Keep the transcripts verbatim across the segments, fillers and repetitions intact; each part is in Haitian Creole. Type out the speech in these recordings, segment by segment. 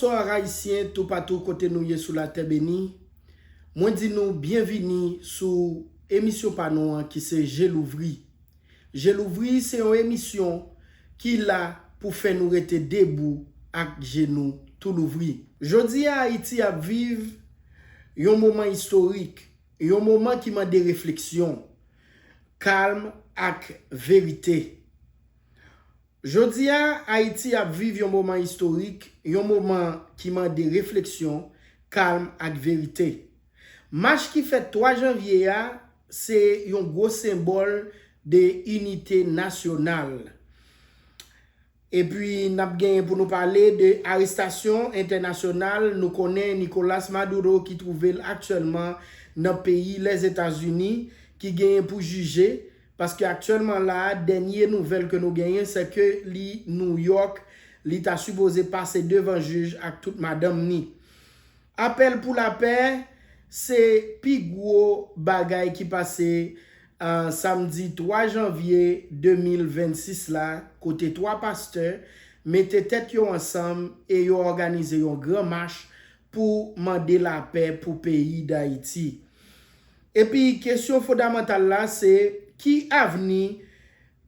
Bonswa Ayisyen toupatou kote nou ye sou latè beni. Mwen di nou byenvini sou emisyon pa nou an ki se Je Louvri. Je Louvri se yon emisyon ki la pou fè nou rete debou ak je nou tou louvri. Jodi a Ayiti ap viv yon moman istorik, yon moman ki mande refleksyon, kalm ak verite. Jodi a, Ayiti ap viv yon moman istorik, yon moman ki mande refleksyon, kalm ak verite. Mach ki fèt twa janvye a, se yon gwo senbòl de inite nasyonal. Epi n ap genyen pou nou pale de arestasyon entènasyonal. Nou konnen Nicolas Maduro ki twouve l aktyèlman nan peyi Lèzetazini, ki genyen pou jije, paske aktyèlman la a, dènye nouvèl ke nou genyen, se ke li Nouyòk, li ta sipoze pase devan jij ak tout madanm ni. Apèl pou lapè, se pi gwo bagay ki pase, ah, samdi twa janvye de mil vennsis la, kote twa pastè mete tèt yo ansanm e yo òganize yon gran mach pou mande lapè pou peyi Dayiti. Epi kesyon fondamantal la se, ki avni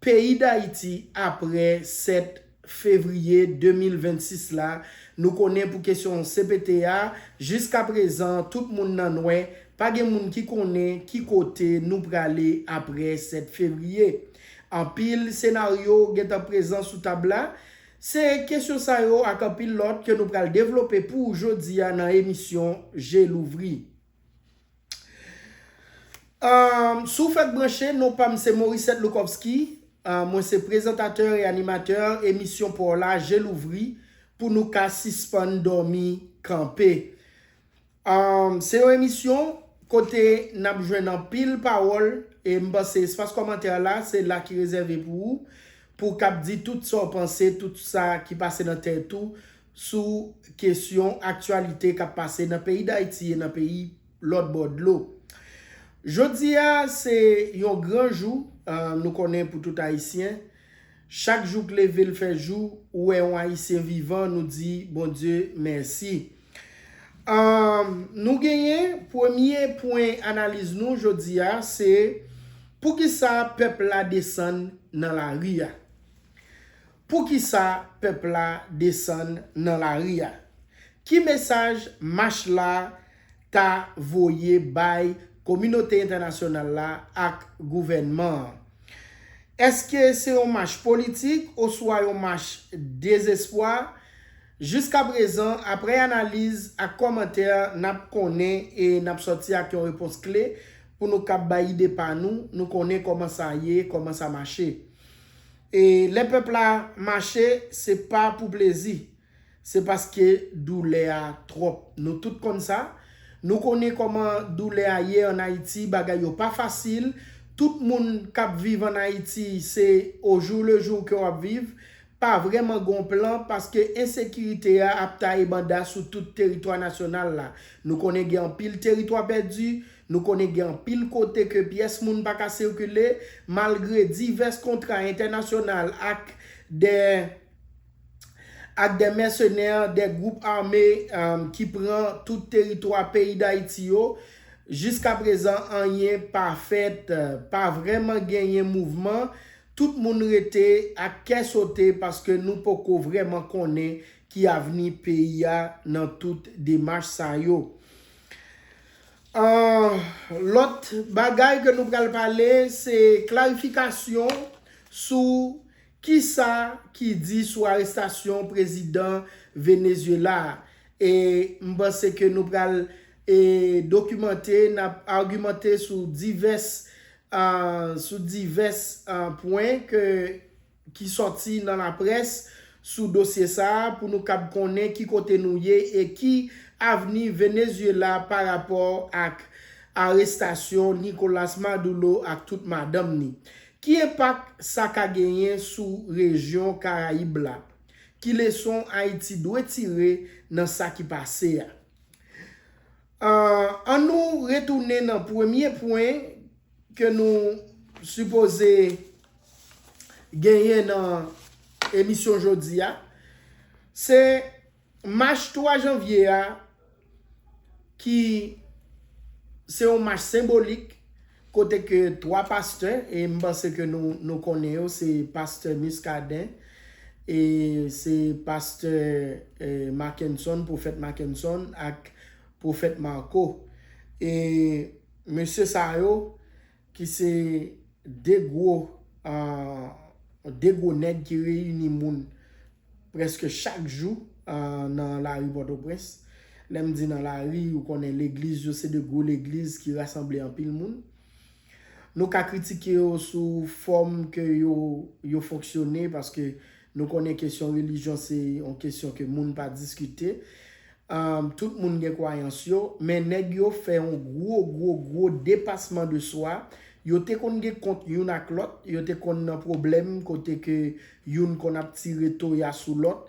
peyi Dayiti apre sèt fevriye de mil vennsis la? Nou konnen pou kesyon C P T a, jiskaprezan tout moun nan nwè, pa gen moun ki konnen ki kote nou prale apre sèt fevriye. Anpil senaryo gentan prezan sou tab la. Se kesyon sa yo ak anpil lòt ke nou pral devlope pou ou jodi a nan emisyon Je Louvri. Um, si w fèk branche, non pa m se Mauricette Loukovsky. Um, mwen se prezantatè e animatè emisyon pa w la, Je Louvri, pou nou ka sispann dòmi kanpe. Um, se yon emisyon kote n ap jwenn anpil pawòl, e m panse espas kòmantè la, se la ki rezève pou ou, pou w kab di tout sa w panse, tout sa ki pase nan tèt ou, sou kesyon aktyalite k ap pase nan peyi Dayiti e nan peyi lòt bò dlo. Jodi a, se yon gran jou, ah, nou konnen pou tout Ayisyen. Chak jou k leve, l fè jou, ou wè yon Ayisyen vivan, nou di Bondye mèsi. Ah, nou genyen premye pwen analiz nou jodi a, se poukisa pèp la desann nan lari a? Poukisa pèp la desann nan lari a? Ki mesaj mach la ta voye bay kominote entènasyonal la ak gouvènman an? Èske se yon mach politik oswa yon mach dezespwa? Jiskaprezan, apre analiz ak kòmantè, n ap konnen e n ap sòti ak yon repons kle pou nou kab bay ide pa nou, nou konnen kòman sa ye, kòman sa mache. E lè pèp la mache, se pa pou plezi. Se paske doulè a twòp. Nou tout konn sa. Nou konnen kòman doulè a ye ann Ayiti, bagay yo pa fasil. Tout moun k ap viv ann Ayiti, se au jour le jour ke w ap viv. Pa vrèman gon plan paske ensekirite a ap taye banda sou tout teritwa nasyonal la. Nou konnen gen anpil teritwa pèdi, nou konnen gen anpil kote ke pyès moun pa ka sikile, malgre divès kontra entènasyonal ak de, ak de mèsenè, de gwoup ame, um, ki pran tout teritwa peyi Dayiti yo. Jiskaprezan, anyen pa fèt, pa vrèman genyen mouvman. Tout moun rete ak kè sote paske nou poko vrèman konnen ki avni peyi a nan tout demach sa yo. Ah, lòt bagay ke nou pral pale, se klarifikasyon sou kisa ki di sou arestasyon prezidan Venezuela a. E m panse ke nou pral, e, dokimante, n ap agimante sou divès, ah, sou divès, ah, pwen ke, ki sòti nan laprès sou dosye sa a pou nou kab konnen ki kote nou ye e ki avni Venezuela pa rapò ak arestasyon Nicolas Maduro ak tout madanm ni. Ki enpak sa ka genyen sou rejyon Karayib la? Ki leson Ayiti dwe tire nan sa ki pase a? Ah, ann nou retounen nan premye pwen ke nou sipoze genyen nan emisyon jodi a. Se mach twa janvye a, ki se yon mach senbolik, kote ke twa pastè, e m panse ke nou, nou konnen yo, se pastè Muscadin, e se pastè, e, Mackenson, pwofèt Mackenson, ak pwofèt Marco. E mesye sa yo, ki se de gwo, ah, de gwo nèg ki reyini moun prèske chak jou, ah, nan lari Pòtoprens. Lè m di nan lari, ou konnen legliz yo, se de gwo legliz ki rasanble anpil moun. Nou ka kritike yo sou fòm ke yo, yo fonksyone, paske nou konnen kesyon relijyon se yon kesyon ke moun pa diskite. Um, tout moun gen kwayans yo, men nèg yo fè yon gwo, gwo, gwo depasman de swa. Yo te konn gen kont youn ak lòt, yo te konn nan pwoblèm kote ke youn konn ap tire toya sou lòt.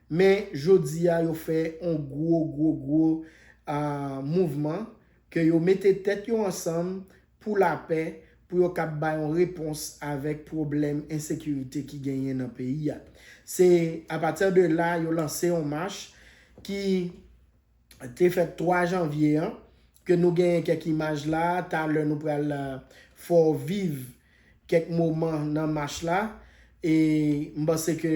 Men jodi a, yo fè yon gwo, gwo, gwo, ah, mouvman ke yo mete tèt yo ansanm pou lapè, pou yo kab bay yon repons avèk pwoblèm ensekirite ki genyen nan peyi a. Se apati de la, yo lanse yon mach ki te fèt twa janvye an, ke nou genyen kèk imaj la, talè nou pral, ah, fè w viv kèk moman nan mach la, e m panse ke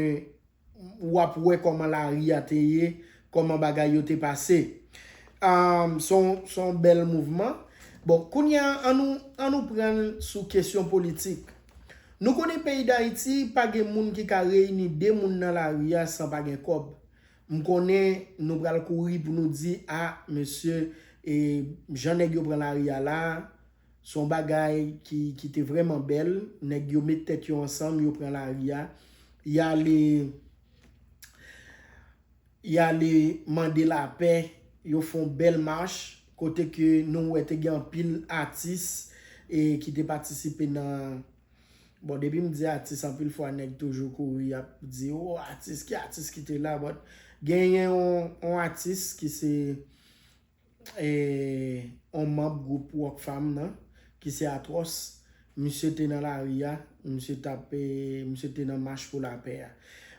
w ap wè kòman lari a te ye, kòman bagay yo te pase. Am, se yon, se yon bèl mouvman. Bon, kounye a, an nou, an nou pran l sou kesyon politik. Nou konnen peyi Dayiti, pa gen moun ki ka reyini de moun nan lari a san pa gen kòb. M konnen nou pral kouri pou nou di, a, mesye, e, jan nèg yo pran lari a la, se yon bagay ki, ki te vrèman bèl. Nèg yo met tèt yo ansanm, yo pran lari a. Y ale, y ale mande lapè, yo fè yon bèl mach, kote ke nou wè te gen anpil atis, e, ki te patisipe nan, bon, depi m di atis, anpil fwa nèg toujou kouri ap di, o, atis, ki atis ki te la? But genyen yon, yon atis ki se e, yon manm gwoup Rockfam nan, ki se Atwòs, misye te nan lari a, misye t ap, e, misye te nan mach pou lapè a.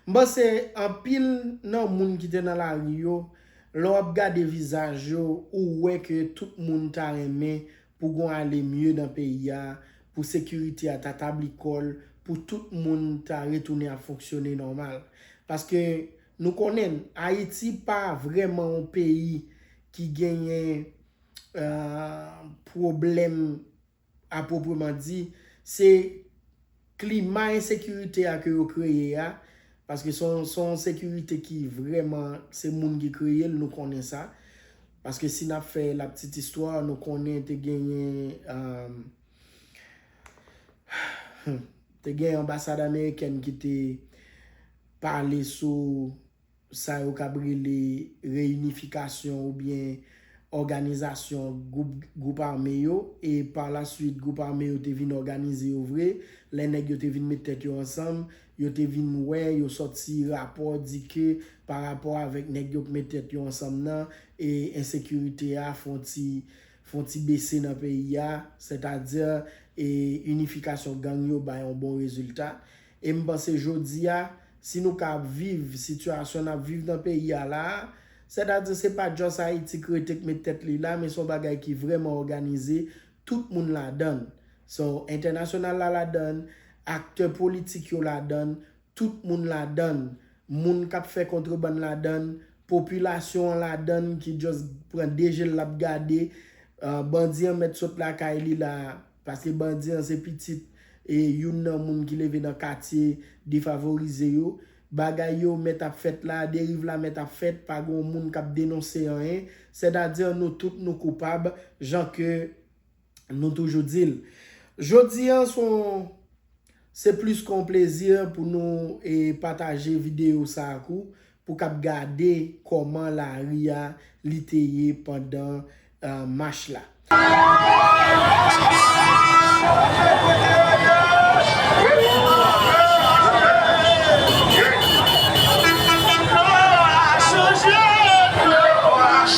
M panse anpil nan moun ki te nan lari yo, lè w ap gade vizaj yo, ou wè ke tout moun ta renmen pou gon ale mye nan peyi a, pou sekirite a ta tabli kò l, pou tout moun ta retounen ap fonksyone nòmal. Paske nou konnen, Ayiti pa vrèman yon peyi ki genyen, eh, pwoblèm a pwopreman di. Se klima ensekirite a ke yo kreye a, paske se yon, se yon sekirite ki vrèman, se moun ki kreye l, nou konnen sa. Paske si n ap fè la petite histoire, nou konnen te genyen, eh, te gen anbasad amerikèn ki te pale sou sa yo k ap rele reyinifikasyon oubyen òganizasyon gwoup, gwoup ame yo, e pa la swit, gwoup ame yo te vin òganize yo vre. Lè nèg yo te vin met tèt yo ansanm, yo te vin wè, yo sòti rapò, di ke pa rapò avèk nèg yo k met tèt yo ansanm nan, e ensekirite a fè yon ti, fè yon ti bese nan peyi a, sètadi, e inifikasyon gang yo bay yon bon rezilta. E m panse jodi a, si nou ka ap viv sitiyasyon n ap viv nan peyi a la a, sètadi se pa just Ayiti k rete k met tèt li la, men se yon bagay ki vrèman òganize, tout moun ladan l. So, entènasyonal la ladan l, aktè politik yo ladan l, tout moun ladan l, moun k ap fè kontrebann ladan l, popilasyon an ladan l ki just pran de je l l ap gade, ah, bandi an mèt sot lakay li la, paske bandi an se pitit, e, youn nan moun ki leve nan katye defavorize yo. Bagay yo mèt ap fèt la, deriv la mèt ap fèt, pa gen yon moun k ap denonse anyen. Sètadi nou tout nou koupab, jan ke nou toujou di l. Jodi a, se yon, se plis ke yon plezi pou nou, e, pataje videyo sa ak ou, pou k ap gade kòman lari a li te ye pandan, e, mach la.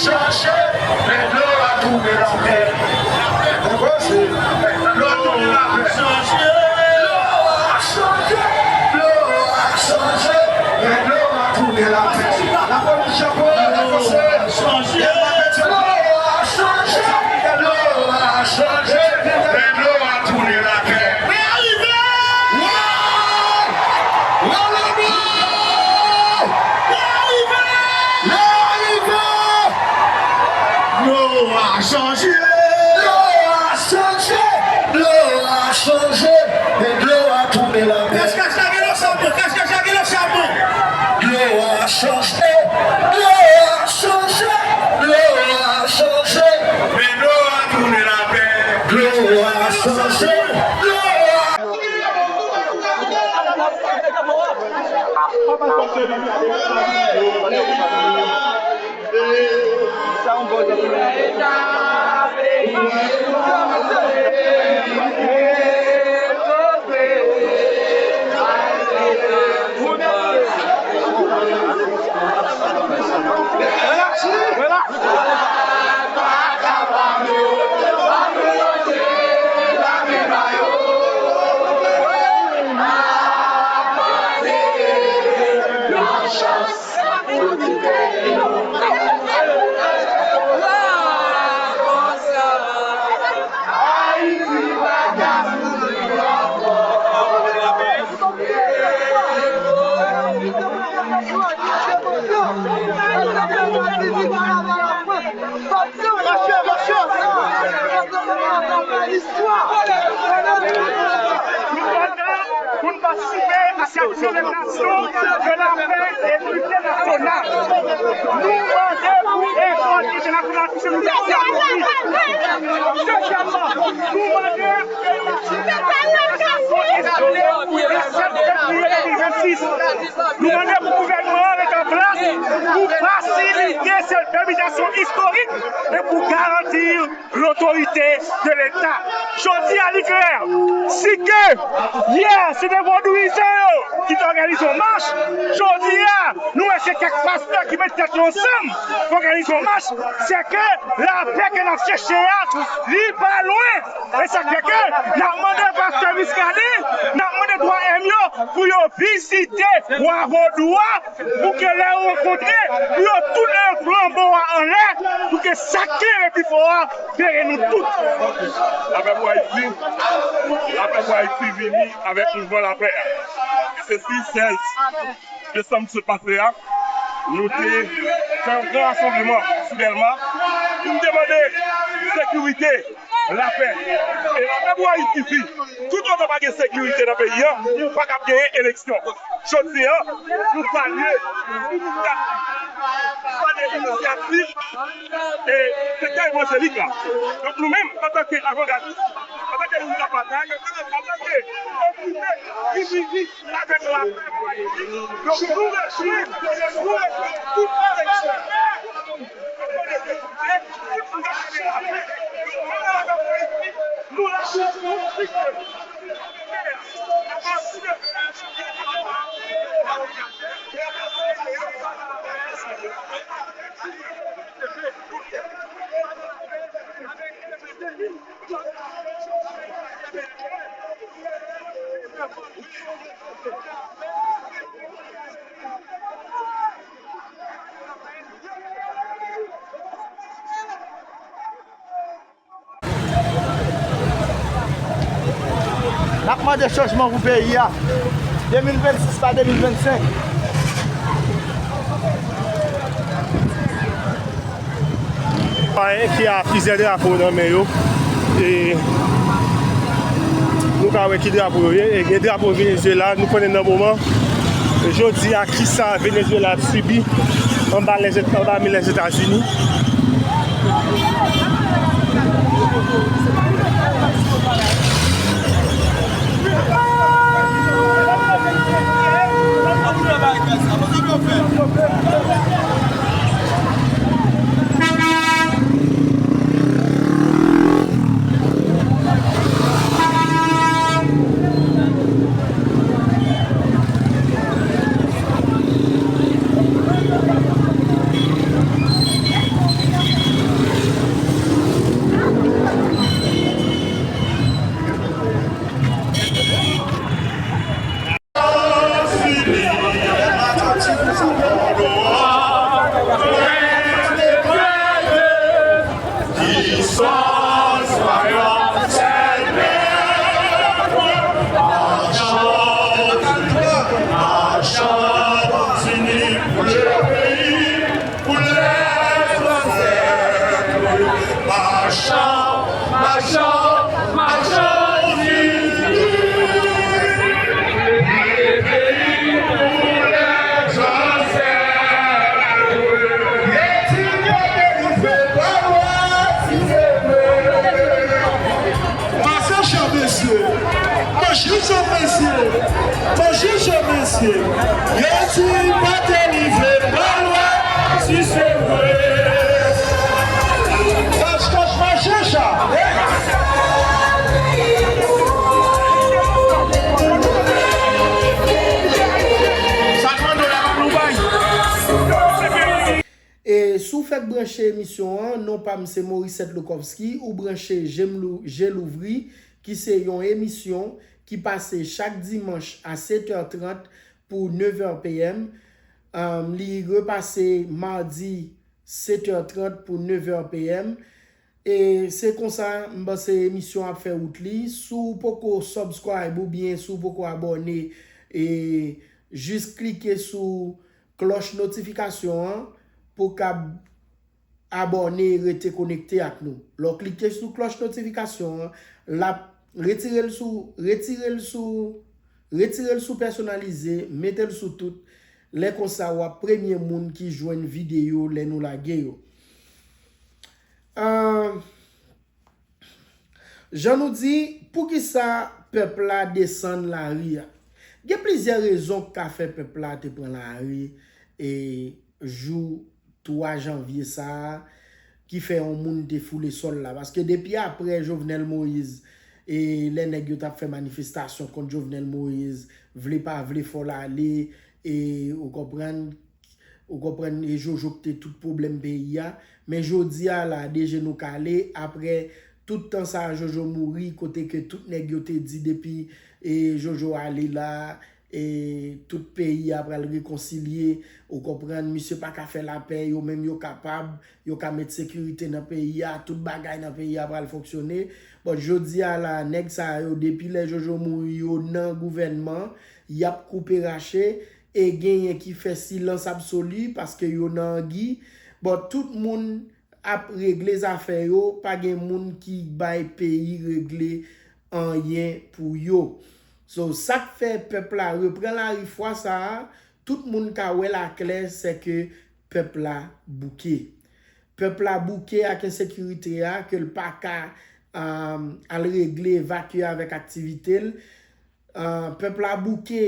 Chanje, men dlo a tounen lapè. Dlo a tounen lapè. Dlo a chanje. Dlo a chanje. Men dlo a tounen lapè. Lapolis Jean Paul. A chanje. Dlo a chanje. Dlo a chanje. E dlo a tounen lapè. Kach kach lage nan chabon. Kach kach lage nan chabon. Dlo a chanje. Dlo a chanje. Dlo a chanje. Men dlo a tounen lapè. Dlo a chanje. Dlo a Pou n patisipe a sèt selebrasyon de lapè e linite nasyonal. Nou mande pou efò entènasyonal touche nou dezyèm, nou mande pou efò entènasyonal touche nou dezyèm. Nou mande pou gouvènman an ret an plas pou fasilite sèt pèmètasyon istorik e pou garanti lotorite de Leta. Jodi a, li klè, si ke yè, se te vodouyizan yo ki te òganize yon mach, jodi a, nou wè se kèk pastè ki met tèt yo ansanm pou òganize yon mach, se ke lapè ke n ap chèche a, li pa lwen. E sa k fè ke n ap mande pastè Muscadin, n ap mande twa M yo pou yo vizite wa vodou a, pou ke lè yo rankontre, pou yo tout leve flanbo a anlè, pou ke sa k kenbe pi fò a bere nou tout. Lapè pou Ayiti, lapè pou Ayiti vini avèk mouvman lapè a. E se si sèz desanm ki sot pase a, nou te fè yon gran rasanbleman sou Dèlma pou n te mande sekirite, lapè. E lapè pou Ayiti di, toutotan pa gen sekirite nan peyi a, pa kab genyen eleksyon. Jodi a, nou salye inisyativ, nou salye inisyativ e sektè evanjelik la. Donk, nou menm, antanke avangadis, antanke moun k ap batay, antanke otorite ki vini avèk lapè pou Ayiti. Donk, nou bezwen, nou bezwen tout eleksyon. N ap mande chanjman pou peyi a, de mil vennsis pa de mil vennsenk. Payen ki a plizyè drapo nan men yo. E nou ka wè ki drapo yo ye. E gen drapo Venezuela, nou konnen nan moman jodi a kisa Venezuela ap sibi anba lèzet-, anba men Lèzetazini. Yo di m pa te rive pa lwen, si se vre. Kach, kach, mache, cha. Sa k mande w la, pa nou bay. E si w fèk branche emisyon an, non pa m se Mauricette Loukowski, ou branche Je m lou-, Je louvri, ki se yon emisyon ki pase chak dimanch a sèt è trant pou nèv è p m. Um, li repase madi sèt è trant pou nèv è p m. E se konsa, m panse emisyon ap fè wout li. Si w poko subscribe oubyen si w poko abòne, e jis klike sou klòch notifikasyon an pou w kab abòne e rete konekte ak nou. Lè w klike sou klòch notifikasyon an, l ap retire l sou, retire l sou, retire l sou pèsonalize, mete l sou tout. Lè konsa, w ap premye moun ki jwenn videyo lè nou lage yo. Ah, jan nou di, poukisa pèp la desann lari a? Gen plizyè rezon k ka fè pèp la te pran lari e jou twa janvye sa a, ki fè yon moun te foule sòl la. Paske depi apre Jovenel Moïse, e lè nèg yo t ap fè manifestasyon kont Jovenel Moïse, vle pa vle, fò l ale, e ou konprann, ou konprann, e Jojo k te tout pwoblèm peyi a. Men jodi a la, de je nou kale, apre tout tan sa a, Jojo mouri, kote ke tout nèg yo te di depi, e Jojo ale la, e tout peyi a pral rekonsilye, ou konprann, misye pa ka fè lapè, yo menm yo kapab, yo ka met sekirite nan peyi a, tout bagay nan peyi a pral fonksyone. Bon, jodi a la, nèg sa yo, depi lè Jojo mouri, yo nan gouvènman, y ap koupe rache, e genyen ki fè silans absoli paske yo nan angi. Bon, tout moun ap regle zafè yo, pa gen moun ki bay peyi regle anyen pou yo. So, sa k fè pèp la repran lari fwa sa a, tout moun ka wè l aklè, se ke pèp la bouke. Pèp la bouke ak ensekirite a, ke l pa ka, um, al regle, evakye avèk aktivite l. Ah, pèp la bouke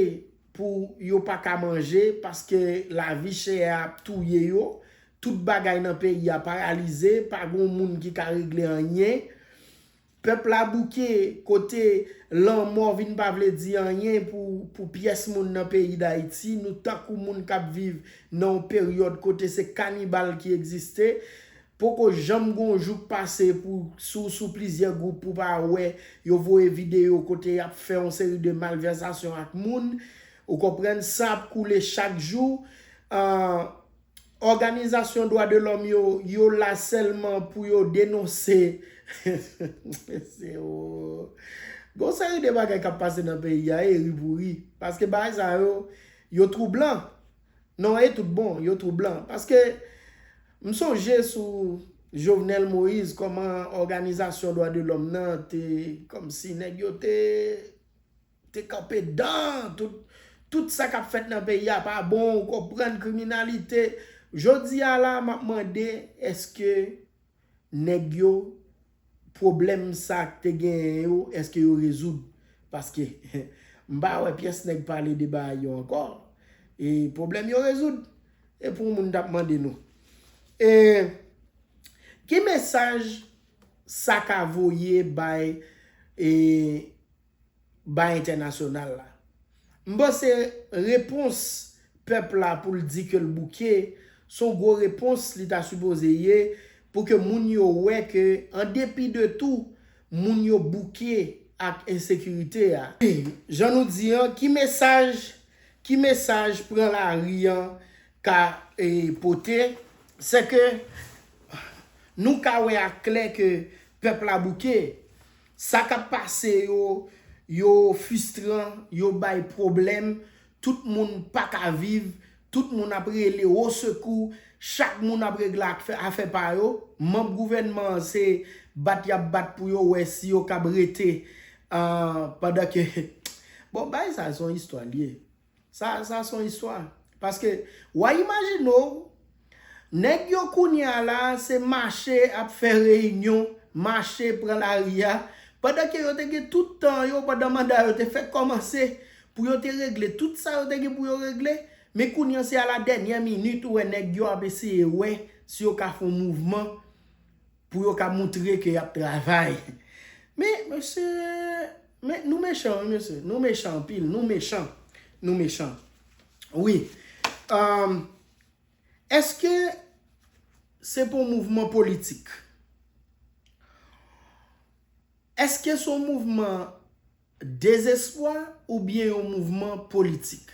pou yo pa ka manje paske lavi chè a ap touye yo. Tout bagay nan peyi a paralize, pa gen moun ki ka regle anyen. Pèp la bouke kote lanmò vin pa vle di anyen pou, pou pyès moun nan peyi Dayiti. Nou tankou moun k ap viv nan yon peryòd kote se kanibal ki egziste. Poko janm gon jou k pase pou sou, sou plizyè gwoup pou pa wè yo voye videyo kote y ap fè yon seri de malvèsasyon ak moun. Ou konprann, san ap koule chak jou. Ah, òganizasyon dwa de lòm yo, yo la sèlman pou yo denonse. Se, o, gon seri de bagay k ap pase nan peyi a, e ri pou ri. Paske bagay sa yo, yo twoublan. Non, e tout bon, yo twoublan. Paske m sonje sou Jovenel Moïse, kòman òganizasyon dwa de lòm nan te, kòmsi nèg yo te, te kanpe dan tout, tout sa k ap fèt nan peyi a pa bon, ou konprann, kriminalite. Jodi a la, m ap mande, èske nèg yo, pwoblèm sa k te genyen yo, èske yo rezoud? Paske m pa wè pyès nèg pale de bagay yo ankò. E pwoblèm yo rezoud? E pou moun t ap mande nou. E ki mesaj sa ka voye bay, e bay entènasyonal la? M panse repons pèp la pou l di ke l bouke, se yon gwo repons li ta sipoze ye pou ke moun yo wè ke, an depi de tou, moun yo bouke ak ensekirite a. Jan nou di an, ki mesaj, ki mesaj pran lari an ka, e, pote? Se ke nou ka wè aklè ke pèp la bouke. Sa k ap pase yo, yo fristran, yo bay pwoblèm, tout moun pa ka viv, tout moun ap rele osekou, chak moun ap regle ak fè, afè pa yo. Manm gouvènman an se bat y ap bat pou yo wè si yo kab rete, ah, pandan ke, bon, bagay sa se yon istwa l ye. Sa, sa se yon istwa. Paske, w a imajine w, nèg yo kounye a la, se mache ap fè reyinyon, mache pran lari a, pandan ke yo te gen tout tan yo, pandan manda yo te fèk kòmanse, pou yo te regle tout sa yo te gen pou yo regle, Men kounye a se a la dènyè minit ou wè nèg yo ap eseye wè si yo ka fè yon mouvman pou yo ka moutre ke y ap travay. Men, mesye, men nou mechan, wi, mesye. Nou mechan anpil, nou mechan. Nou mechan. Wi. Um, èske se pou yon mouvman politik? Èske se yon mouvman dezespwa oubyen yon mouvman politik?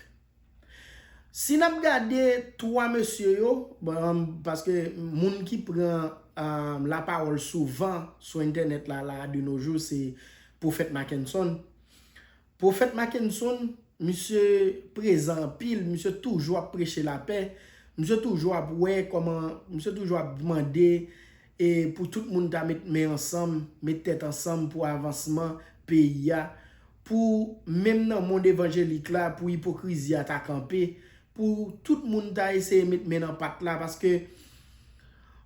Si n ap gade twa mesye yo, bon, paske moun ki pran um, lapawòl souvan sou entènèt la, la, de nos jours, se Pwofèt Mackenson. Pwofèt Mackenson, misye prezan anpil, misye toujou ap preche lapè, misye toujou ap wè kòman, misye toujou ap mande e pou tout moun ta met men ansanm, met tèt ansanm pou avansman peyi a, pou menm nan mond evanjelik la, pou ipokrizi a ta kanpe, pou tout moun ta eseye met men nan pat la, paske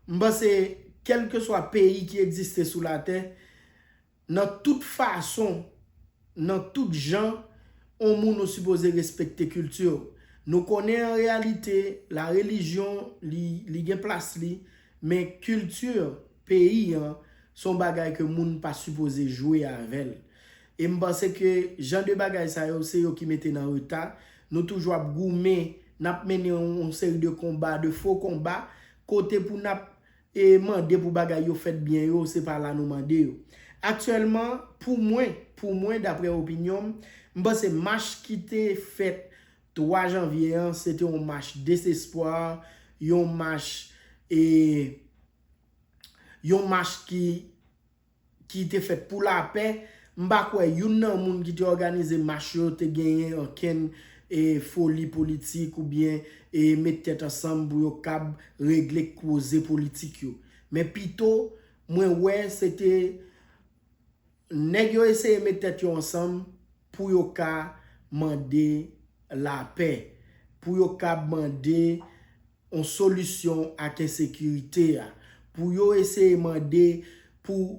m panse, kèlkeswa peyi ki egziste sou latè, nan tout fason, nan tout jan, yon moun ou sipoze respekte kilti w. Nou konnen an reyalite, la relijyon, li, li gen plas li, men kilti peyi an, se yon bagay ke moun pa sipoze jwe avè l. E m panse ke jan de bagay sa yo, se yo ki mete n an reta. Nou toujou ap goumen, n ap mennen yon, yon seri de konba, de fo konba, kote pou n ap e mande pou bagay yo fèt byen yo, se pa la nou mande yo. Aktyèlman, pou mwen, pou mwen, daprè opinyon m, m panse mach ki te fèt twa janvye an, se te yon mach dezespwa, yon mach, e, yon mach ki, ki te fèt pou lapè. M pa kwè youn nan moun ki te òganize mach yo te genyen okenn e, foli politik oubyen e, met tèt ansanm pou yo kab regle koze politik yo. Men pito, mwen wè se te nèg yo eseye met tèt yo ansanm pou yo ka mande lapè, pou yo ka mande yon solisyon ak ensekirite a, pou yo eseye mande pou,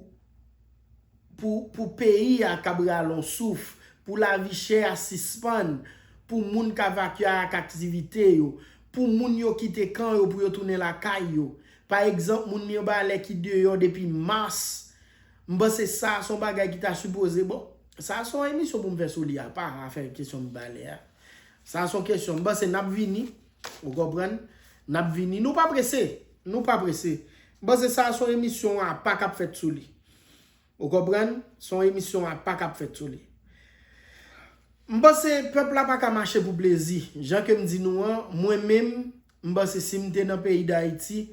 pou, pou peyi a kab rale yon souf, pou lavi chè a sispann, pou moun ka vakye ak aktivite yo, pou moun yo kite kan yo pou yo tounen lakay yo. Pa egzanp, moun Mibalè ki deyò depi mas, m panse sa se yon bagay ki ta sipoze, bon, sa se yon emisyon pou m fè sou li apa, afè kesyon Mibalè a. Sa se yon kesyon, m panse n ap vini, ou konprann? N ap vini, nou pa prese, nou pa prese. M panse sa se yon emisyon apa k ap fèt sou li. Ou konprann? Se yon emisyon apa k ap fèt sou li. M panse pèp la pa ka mache pou plezi. Jan ke m di nou an, mwen menm, m panse si m te nan peyi Dayiti,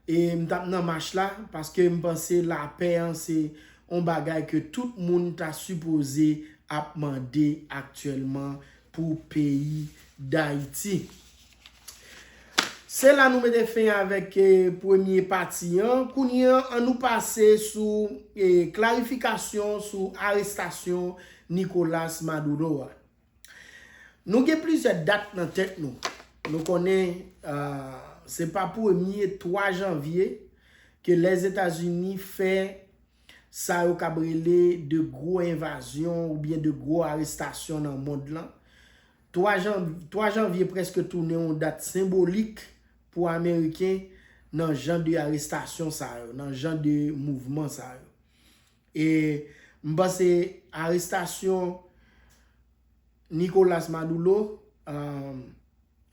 e m t ap nan mach la, paske m panse lapè an se yon bagay ke tout moun ta sipoze ap mande aktyèlman pou peyi Dayiti. Se la nou mete fen avèk e, premye pati an. Kounye an, an nou pase sou e, klarifikasyon sou arestasyon Nicolas Maduro a. Nou gen plizyè dat nan tèt nou. Nou konnen a, se pa premye twa janvye ke Lèzetazini fè sa yo kab rele de gwo envazyon oubyen de gwo arestasyon nan mond lan. Twa jan, twa janvye prèske tounen yon dat senbolik pou Ameriken nan jan de arestasyon sa yo, nan jan de mouvman sa yo. E m panse arestasyon Nicolas Maduro, um,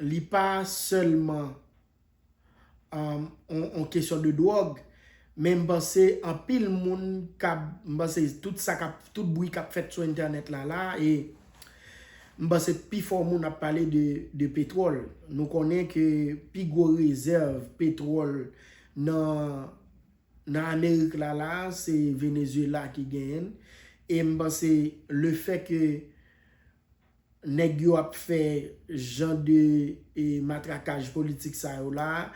li pa sèlman um, on, on kesyon de dwòg, men m panse anpil moun k ap, m panse tout sa k ap, tout bri k ap fèt sou entènèt la la, e m panse pi fò moun ap pale de, de petwòl. Nou konnen ke pi gwo rezèv petwòl nan, nan Amerik la la, se Venezuela ki genyen l. E m panse lefè ke nèg yo ap fè jan de e, matrakaj politik sa yo la,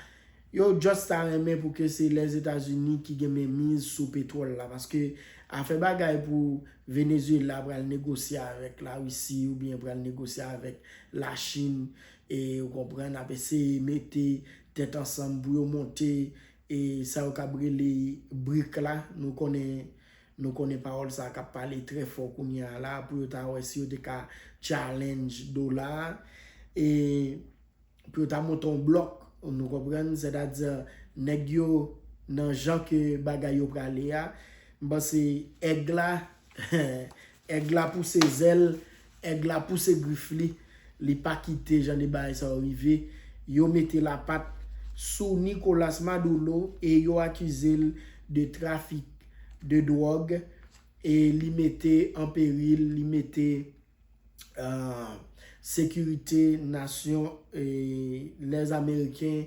yo just ta renmen pou ke se Lèzetazini ki gen menmiz sou petwòl la, paske afè bagay pou Venezuela pral negosye avèk Larisi oubyen pral negosye avèk Lachin, e ou konprann, ap eseye mete tèt ansanm pou yo monte e sa yo kab rele brik la. Nou konnen, nou konnen pawòl sa k ap pale trè fò kounye a la pou yo ta wè si yo te ka challenge dola a. E pou yo ta monte yon blòk, nou konprann, sètadi nèg yo nan jan ke bagay yo prale a, m panse èg la, èg la pouse zèl, èg la pouse grif li, li pa kite jan de bagay sa yo rive. Yo mete lapat sou Nicolas Maduro e yo akize l de trafik de dwòg e li mete an peril, li mete uh, sekirite nasyon e lèz Ameriken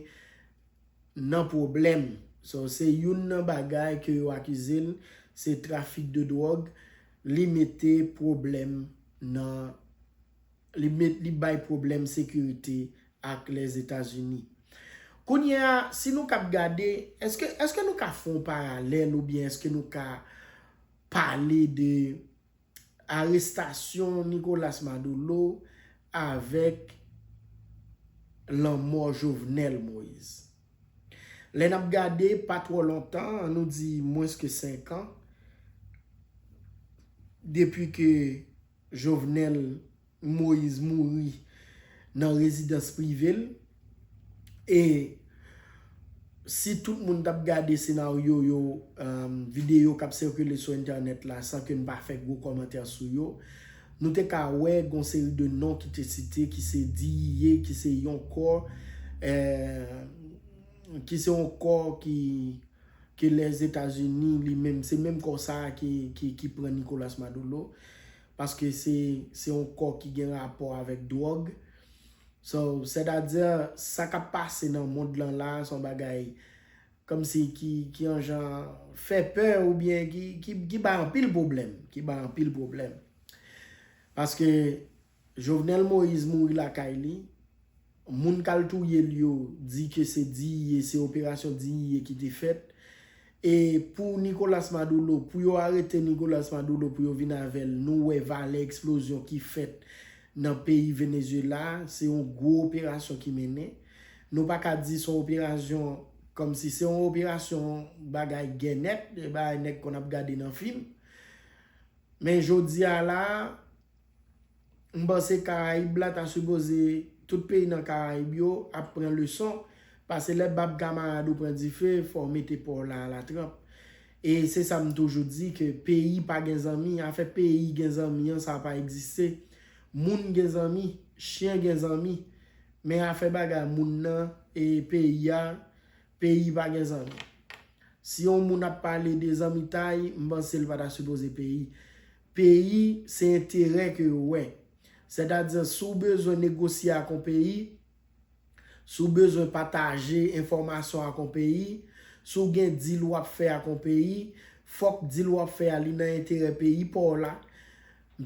nan pwoblèm. So, se youn nan bagay ke yo akize l, se trafik de dwòg. Li mete pwoblèm nan, li met, li bay pwoblèm sekirite ak Lèzetazini. Kounye a, si nou kap gade, èske, èske nou ka fè yon paralèl oubyen èske nou ka pale de arestasyon Nicolas Maduro avèk lanmò Jovenel Moïse? Lè n ap gade, pa twò lontan, an nou di mwens ke senk an, depi ke Jovenel Moïse mouri nan rezidans prive l, e si tout moun t ap gade senaryo yo, um, videyo k ap sikile sou entènèt la san ke n pa fè gwo kòmantè sou yo, nou te ka wè gon seri de non ki te site, ki se D I A, ki se yon kò, eh, ki se yon kò ki, ke Lèzetazini li menm, se menm kò sa a ki, ki, ki pran Nicolas Maduro, paske se, se yon kò ki gen rapò avèk dwòg. So, sètadi, sa k ap pase nan mond lan la, se yon bagay kòmsi ki, ki yon jan fè pè oubyen ki, ki, ki bay anpil pwoblèm, ki bay anpil pwoblèm. Paske Jovenel Moïse mouri lakay li, moun k al touye l yo di ke se D I A, se operasyon D I A ki te fèt. E pou Nicolas Maduro, pou yo arete Nicolas Maduro, pou yo vin avè l, nou wè valè eksplozyon ki fèt nan peyi Venezuela, se yon gwo operasyon ki mennen. Nou pa ka di se yon operasyon kòmsi se yon operasyon bagay gè nèt, e bagay nèg konn ap gade nan fim. Men jodi a la, m panse Karayib la ta sipoze, tout peyi nan Karayib yo ap pran leson, paske lè bab kamarad ou pran dife, fò w mete pa w la alatranp. E se sa m toujou di, ke peyi pa gen zanmi, afè peyi gen zanmi an, sa pa egziste. Moun gen zanmi, chen gen zanmi, men afè bagay moun nan e peyi a, peyi pa gen zanmi. Si yon moun ap pale de zanmitay, m panse l pa ta sipoze peyi. Peyi, se enterè ke yo wè. Sètadi, si w bezwen negosye ak yon peyi, si w bezwen pataje enfòmasyon ak yon peyi, si w gen deal w ap fè ak yon peyi, fòk deal w ap fè a li nan enterè peyi pa w la.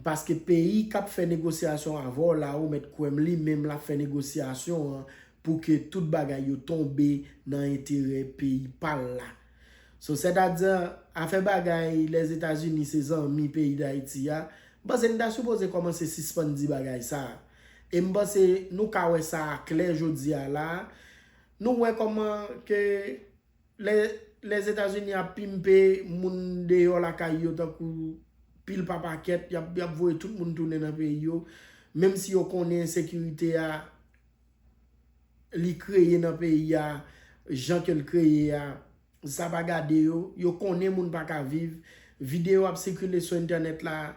Paske peyi k ap fè negosyasyon avè w la, ou mèt kwè m, li menm l ap fè negosyasyon an pou ke tout bagay yo tonbe nan enterè peyi pa l la. So, sètadi, afè bagay Lèzetazini se zanmi peyi Dayiti a, m panse n ta sipoze kòmanse sispann di bagay sa a. E m panse nou ka wè sa aklè jodi a la. Nou wè kòman ke lè, Lèzetazini ap pimpe moun deyò lakay yo tankou pil pa pakèt, y ap, y ap voye tout moun tounen nan peyi yo, menm si yo konnen ensekirite a, li kreye nan peyi a, jan ke l kreye a, sa pa gade yo, yo konnen moun pa ka viv, videyo ap sikile sou entènèt la,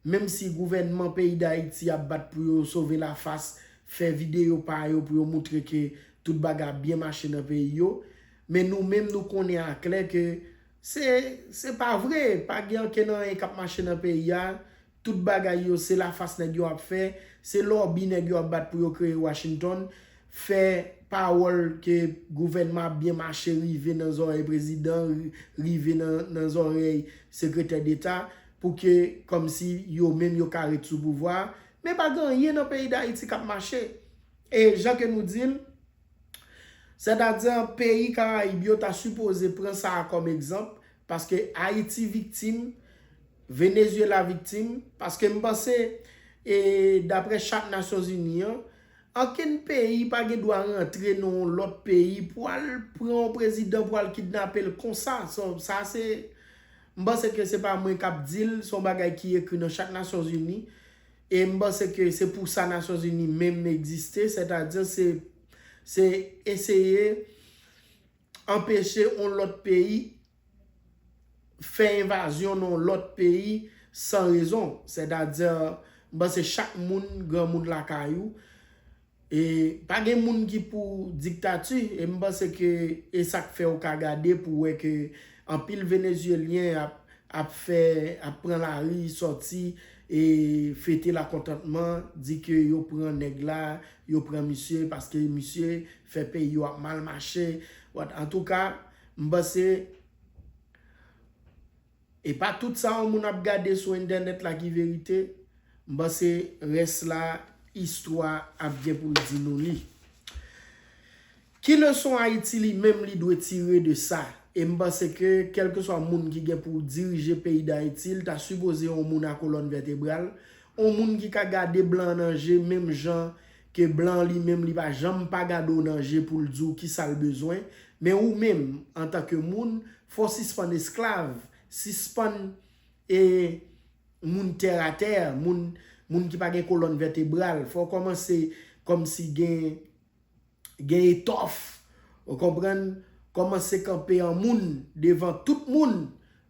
menm si gouvènman peyi Dayiti ap bat pou yo sove lafas, fè videyo pa yo pou yo moutre ke tout bagay ap byen mache nan peyi yo, men nou menm nou konnen aklè ke se, se pa vre, pa gen ankenn anyen k ap mache nan peyi a, tout bagay yo, se lafas nèg yo ap fè, se lòbi nèg yo ap bat pou yo kreye Washington, fè pawòl ke gouvènman ap byen mache rive nan zòrèy prezidan, ri-, rive nan, nan zòrèy sekretè deta, pou ke kòmsi yo menm yo ka ret sou pouvwa a. Men pa gen anyen nan peyi Dayiti k ap mache. E jan ke nou di l, sètadi, peyi Karayib yo ta sipoze pran sa a kòm egzanp, paske Ayiti viktim, Venezuela viktim, paske m panse, e, daprè chat Nasyonzini an, ankenn peyi pa gen dwa rantre nan yon lòt peyi pou al pran yon prezidan, pou al kidnape l konsa. So, sa se, m panse ke se pa mwen k ap di l, se yon bagay ki ekri nan chat Nasyonzini. E m panse ke se pou sa Nasyonzini menm egziste, sètadi se Se eseye anpeche yon lòt peyi fè envazyon nan yon lòt peyi san rezon. Sètadi, m panse chak moun, granmoun lakay ou, e pa gen moun ki pou diktati, e m panse ke e sa k fè w ka gade pou wè ke anpil Venezyelyen ap, ap fè, ap pran lari, sòti, e fete lakontantman, di ke yo pran nèg la, yo pran misye, paske misye fè peyi yo ap mal mache. But, antouka, m panse, e pa tout sa yon moun ap gade sou entènèt la ki verite. M panse rès la, istwa ap gen pou l di nou li. Ki leson Ayiti li menm li dwe tire de sa? E m panse ke kèlkeswa moun ki gen pou dirije peyi Dayiti, l ta sipoze yon moun a kolòn vètebral, yon moun ki ka gade blan nan je menm jan ke blan li menm li pa janm pa gade w nan je pou l di w kisa l bezwen. Men ou menm, antanke moun, fò w sispann esklav, sispann e moun tèratè, moun, moun ki pa gen kolòn vètebral. Fò w kòmanse kòmsi gen, gen etòf, ou konprann, kòmanse kanpe an moun devan tout moun.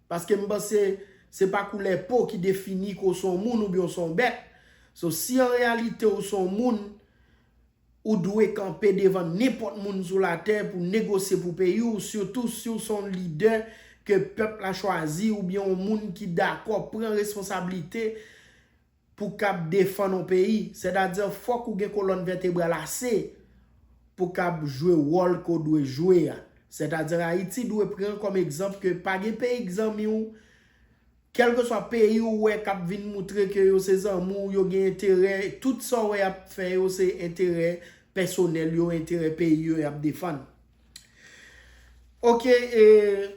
Paske m panse se pa koulè po ki defini ke w se yon moun oubyen w se yon bèt. So, si an reyalite w se yon moun, ou dwe kanpe devan nenpòt moun sou latè pou negosye pou peyi w, sitou si w se yon lidè ke pèp la chwazi oubyen yon moun ki dakò pran responsablite pou k ap defann yon peyi. Sètadi, fòk ou gen kolòn vètebral ase pou k ap jwe wòl ke w dwe jwe a. Sètadi, Ayiti dwe pran kòm egzanp ke pa gen peyi k zanmi w, kèlkeswa peyi ou wè k ap vin moutre ke yo se zanmi w, yo gen enterè, tout sa w wè y ap fè yo se enterè pèsonèl yo, enterè peyi yo y ap defann. Oke, e,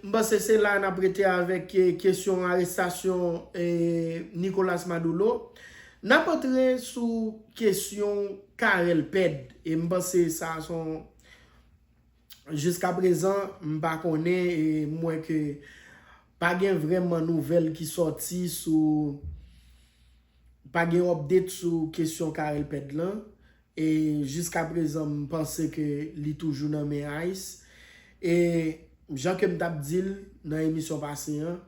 m panse se la n ap rete avèk, e, kesyon arestasyon, e, Nicolas Maduro. N ap antre sou kesyon Carel Pèd. E m panse sa se yon, jiskaprezan, m pa konnen, e, m wè ke pa gen vrèman nouvèl ki sòti sou, pa gen update sou kesyon Carel Pèd lan. E jiskaprezan, m panse ke li toujou nan men ice. E jan ke m t ap di l nan emisyon pase an,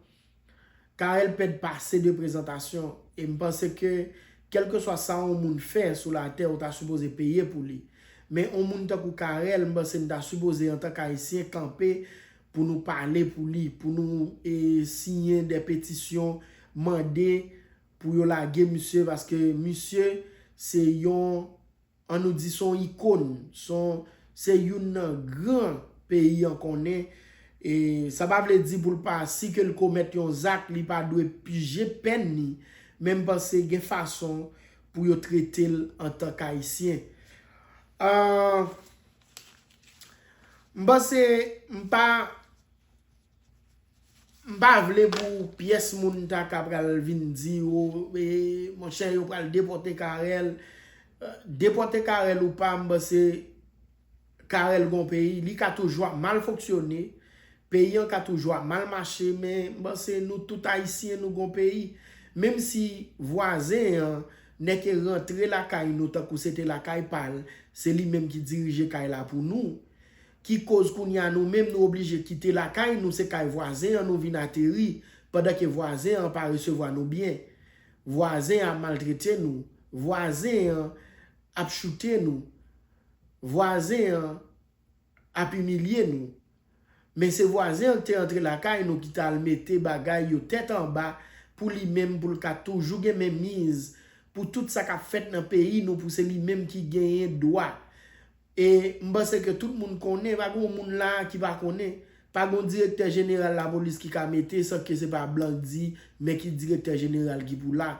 Carel Pèd pase de prezantasyon. E m panse ke kèlkeswa sa yon moun fè sou latè, ou ta sipoze peye pou li. Men yon moun tankou Carel, m panse n ta sipoze, antank Ayisyen, kanpe pou nou pale pou li, pou nou, e, siyen de petisyon, mande pou yo lage misye, paske misye se yon, ann nou di, se yon ikòn, se yon, se youn nan gran peyi an konnen. E sa pa vle di pou l pa, si ke l komèt yon zak, li pa dwe pije pèn li, men m panse gen fason pou yo trete l antank Ayisyen. Ah, m panse, m pa, m pa vle pou pyès moun ta ka pral vin di, o, e, monchè, yo pral depòte Carel. Eh, depòte Carel ou pa, m panse Carel gon peyi, li ka toujou ap mal fonksyone, peyi an ka toujou ap mal mache, men m panse nou tout Ayisyen, nou gon peyi. Menm si vwazen an nèk e rantre lakay nou tankou se te lakay pa l, se li menm ki dirije kay la pou nou. Ki koz kounye a nou menm nou oblije kite lakay nou, se kay vwazen an nou vin ateri, pandan ke vwazen an pa resevwa nou byen. Vwazen an ap maltrete nou. Vwazen an ap choute nou. Vwazen an ap imilye nou. Men se vwazen an ki te rantre lakay nou ki t al mete bagay yo tèt anba pou li menm, pou l ka toujou gen menmiz pou tout sa k ap fèt nan peyi nou, pou se li menm ki genyen dwa. E m panse ke tout moun konnen, pa gen yon moun la ki pa konnen. Pa gen yon direktè jeneral lapolis ki ka mete san ke se pa blan k di men ki direktè jeneral ki pou la.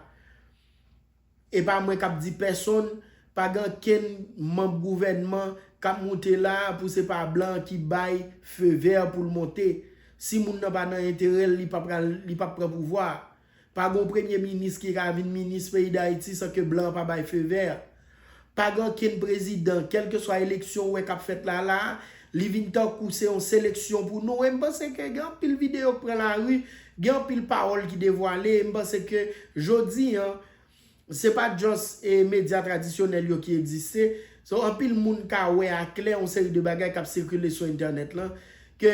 E pa mwen k ap di pèsonn, pa gen okenn manm gouvènman k ap monte la pou se pa blan ki bay fe vè pou l monte. Si moun nan pa nan enterè l, li p ap pral, li p ap pran pouvwa a. Pa gen yon premye minis ki ka vin minis peyi Dayiti san ke blan an pa bay fe vè. Pa gen okenn prezidan, kèlkeswa eleksyon ou wè k ap fèt la la, li vin tankou se yon seleksyon pou nou. E m panse ke gen anpil videyo k pran lari, gen anpil pawòl ki devwale. E m panse ke jodi an, se pa just, e, medya tradisyonèl yo ki egziste, So, anpil moun ka wè aklè yon seri de bagay k ap sikile sou entènèt lan, ke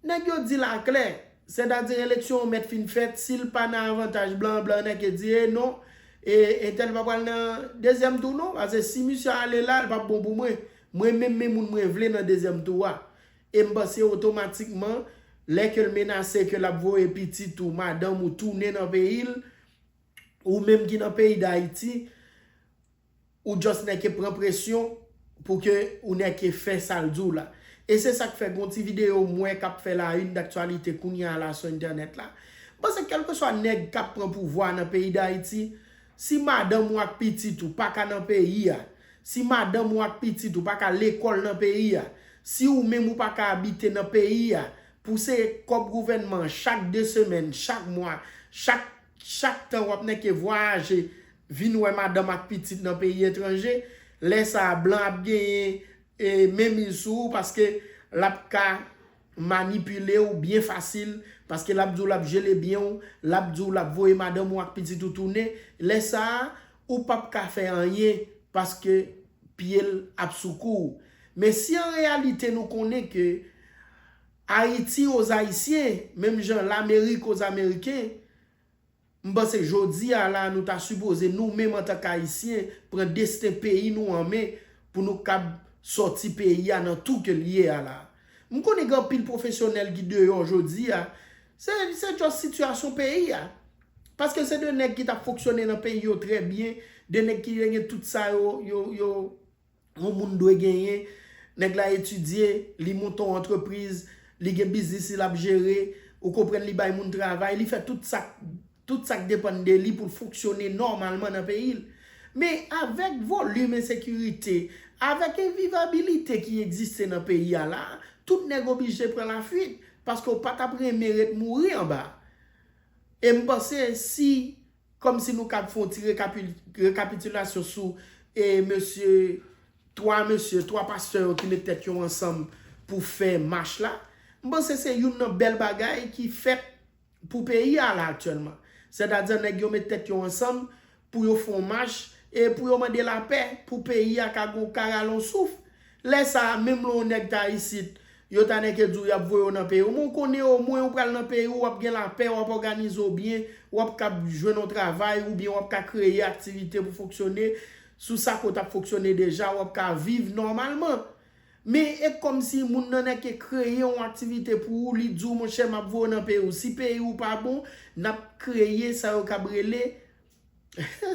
nèg yo di l aklè, sètadi eleksyon an mèt fin fèt, si l pa nan avantaj blan, blan an nèk e di, e non, e entèl pa pral nan dezyèm tou non, paske si misye ale la, l p ap bon pou mwen. Mwen menm, men moun mwen vle nan dezyèm tou a. E m panse otomatikman, lè ke l menase ke l ap voye pitit ou, madanm ou tounen nan peyi l, ou menm ki nan peyi Dayiti, ou just nèke pran presyon pou ke ou nèke fè sa l di w la. E se sa k fè gon ti videyo m wè k ap fè la une daktyalite kounye a la sou entènèt la. M panse kèlkeswa nèg k ap pran pouvwa nan peyi Dayiti, si madanm ou ak pitit ou pa ka nan peyi a, si madanm ou ak pitit ou pa ka lekòl nan peyi a, si ou menm ou pa ka abite nan peyi a, pou se kòb gouvènman an chak de semèn, chak mwa, chak, chak tan w ap nèke vwayaje, vin wè madanm ak pitit nan peyi etranje, lè sa a blan ap genyen e, menm sou ou, paske l ap ka manipile w byen fasil, paske l ap di w l ap jele byen w, l ap di w l ap voye madanm ou ak pitit ou tounen. Lè sa a, ou p ap ka fè anyen, paske pye l ap sou kou w. Men si an reyalite nou konnen ke Ayiti aux Ayisyen, menm jan Lamerik aux Ameriken, m panse jodi a la, nou ta sipoze, nou menm antank Ayisyen, pran desten peyi nou an men pou nou kab sòti peyi a nan tou ke l ye a la. M konnen gen anpil pwofesyonèl ki deyò jodi a, se, se just sitiyasyon peyi a. Paske se de nèg ki t ap fonksyone nan peyi yo trè byen, de nèg ki te gen tout sa yo, yo, yo, yon moun dwe genyen. Nèg la etidye, li monte yon antrepriz, li gen biznis li l ap jere, ou konprann, li bay moun travay, li fè tout sa, tout sa k depann de li pou l fonksyone nòmalman nan peyi l. Men avèk volim ensekirite, avèk envivabilite ki egziste nan peyi a la, tout nèg oblije pran lafwit, paske w pa t ap renmen ret mouri anba. E m panse si kòmsi nou kab fè yon ti rekapi-, rekapitilasyon sou e mesye, twa mesye, twa pastè yo ki met tèt yo ansanm pou fè mach la. M panse se youn nan bèl bagay ki fèt pou peyi a la aktyèlman. Sètadi nèg yo met tèt yo ansanm pou yo fè yon mach e pou yo mande lapè pou peyi a ka gon ka rale yon souf. Lè sa a, menm lè yon nèg ta isit, yo ta nèke di w y ap voye w nan peyi w. Men w konnen omwen ou pral nan peyi w, w ap gen lapè, w ap òganize w byen, w ap kab jwenn yon travay oubyen w ap ka kreye aktivite pou fonksyone sou sa ke w t ap fonksyone deja, w ap ka viv nòmalman. Men e kòmsi moun nan nèke kreye yon aktivite pou ou, li di w, monchè, m ap voye w nan peyi w. Si peyi w pa bon, n ap kreye sa yo kab rele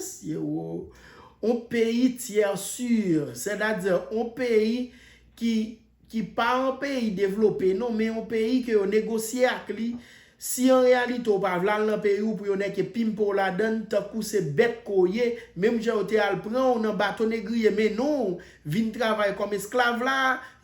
Sye wo. On peyi tyè si, sètadi on peyi ki, ki pa on peyi devlope, non, men on peyi ke yo negosye ak li. Si an reyalite w pa vle al nan peyi w pou yo nèke pimpe w ladann, tankou se bèt ke w ye, menm jan yo te al pran w nan bato negriye, mennen w vin travay kòm esklav la,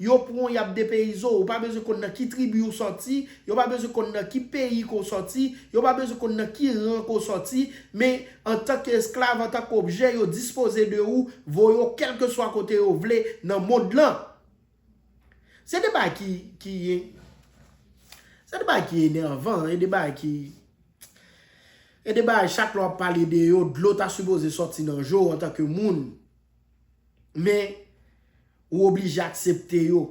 yo pran w, y ap depeyize w. Ou pa bezwen konn nan ki tribi w sòti, yo pa bezwen konn nan ki peyi ke w sòti, yo pa bezwen konn nan ki ran ke w sòti, men antanke esklav, antanke objè, yo dispoze de ou, voye w kèlkeswa kote yo vle nan mond lan. Se de bagay ki, ki, se de bagay ki enèvan, e de bagay ki, e de bagay chak lè w ap pale de yo, dlo ta sipoze sòti nan je w antanke moun. Men, ou oblije aksepte yo.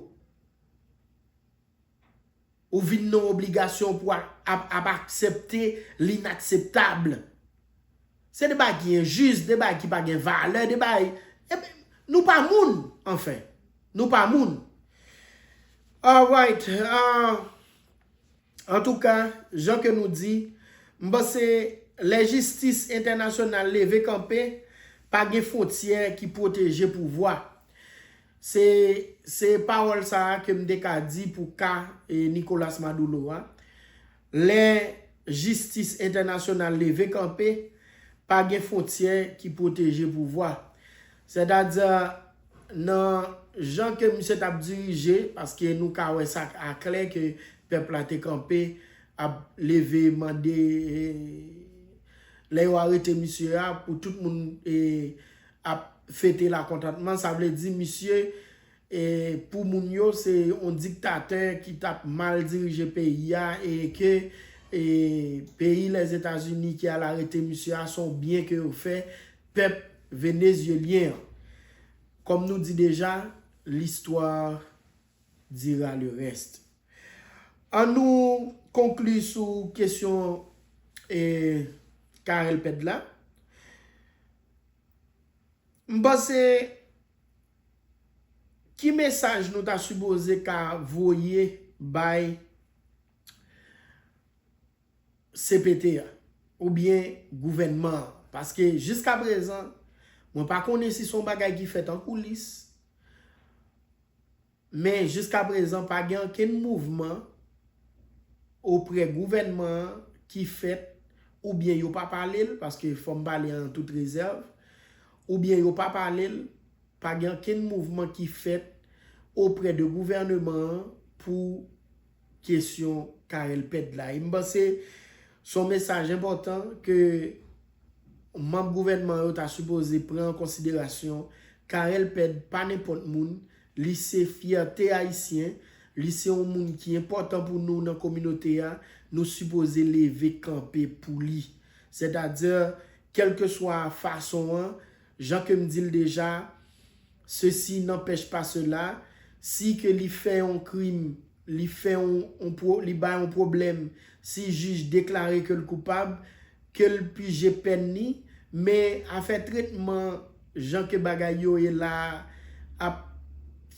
Ou vin nan obligasyon pou ap, ap, ap aksepte linakseptab. Se de bagay ki enjis, de bagay ki pa gen valè, de bagay, e, nou pa moun, anfen. Nou pa moun. Alright. Ah, antouka, jan ke nou di, m panse lè jistis entènasyonal leve kanpe, pa gen fwontyè ki pwoteje pouvwa. Se, se pawòl sa a ke m te ka di pou ka, e, Nicolas Maduro a. Lè jistis entènasyonal leve kanpe, pa gen fwontyè ki pwoteje pouvwa. Sètadi, nan jan ke misye t ap dirije, paske nou ka wè sa aklè ke pèp la te kanpe, ap leve mande, e, lè yo arete misye a, pou tout moun, e, ap fete lakontantman, sa vle di misye, e, pou moun yo, se yon diktatè ki t ap mal dirije peyi a, e ke, e, peyi Lèzetazini ki al arete misye a, se yon byen ke yo fè pèp venezyelyen an. Kòm nou di deja, l'histoire dira le reste. An nou konkli sou kesyon e Carel Pèd la. M panse ki mesaj nou ta sipoze ka voye bay C P T a oubyen gouvènman an? Paske jiska prezan, mwen pa konnen si se yon bagay ki fèt an koulis, men jiska prezan pa gen ankenn mouvman oprè gouvènman an ki fèt, oubyen yo pa pale l, paske fò m pale an tout rezèv, oubyen yo pa pale l, pa gen ankenn mouvman ki fèt oprè de gouvènman an pou kesyon Carel Pèd la. E m panse se yon mesaj enpòtan ke manm gouvènman yo ta sipoze pran an konsiderasyon. Carel Pèd pa nenpòt moun, li se fyète ayisyen, li se yon moun ki enpòtan pou nou nan kominote a, nou sipoze leve kanpe pou li. Sètadi, kèlkeswa fason an, jan ke m di l deja, ceci n'empêche pas cela, si ke li fè yon krim, li fè yon, yon pro-, li bay yon pwoblèm, si jij deklare ke l koupab, ke l pije pèn li, men afè tretman, jan ke bagay yo ye la, ap